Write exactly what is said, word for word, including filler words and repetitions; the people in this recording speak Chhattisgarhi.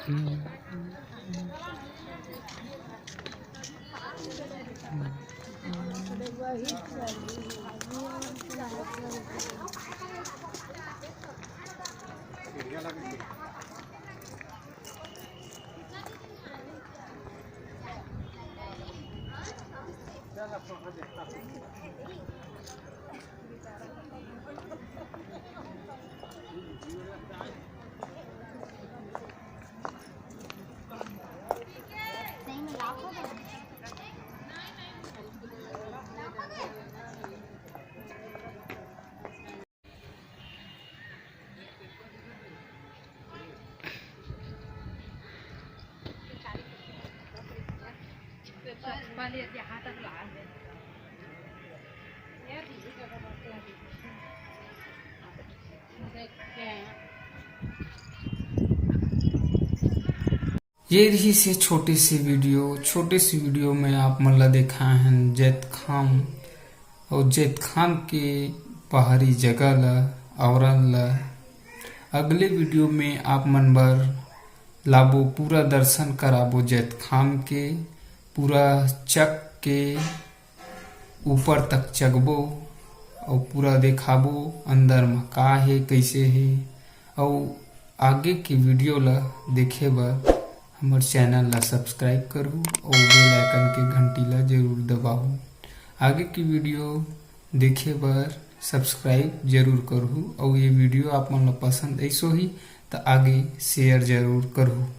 ये रहिस हे छोटे से वीडियो। छोटे से वीडियो में आप मन ला देखाए हन जैतखाम अउ जैतखाम के पहाड़ी जगह ला, औरन ला। अगले वीडियो में आप मन बर लाबो, पूरा दर्शन कराबो जैतखाम के, पूरा चक के ऊपर तक चघबो अउ पूरा देखाबो अंदर म का हे, कइसे हे। अउ आगे के वीडियो ला देखे बर हमर चैनल ला सब्सक्राइब करहू अउ बेल आइकन के घंटी ला जरूर दबाहू। आगे के वीडियो देखे बर सब्सक्राइब जरूर करहू अउ ये वीडियो आप मन ला पसंद आइस होही त आगे शेयर जरूर करहू।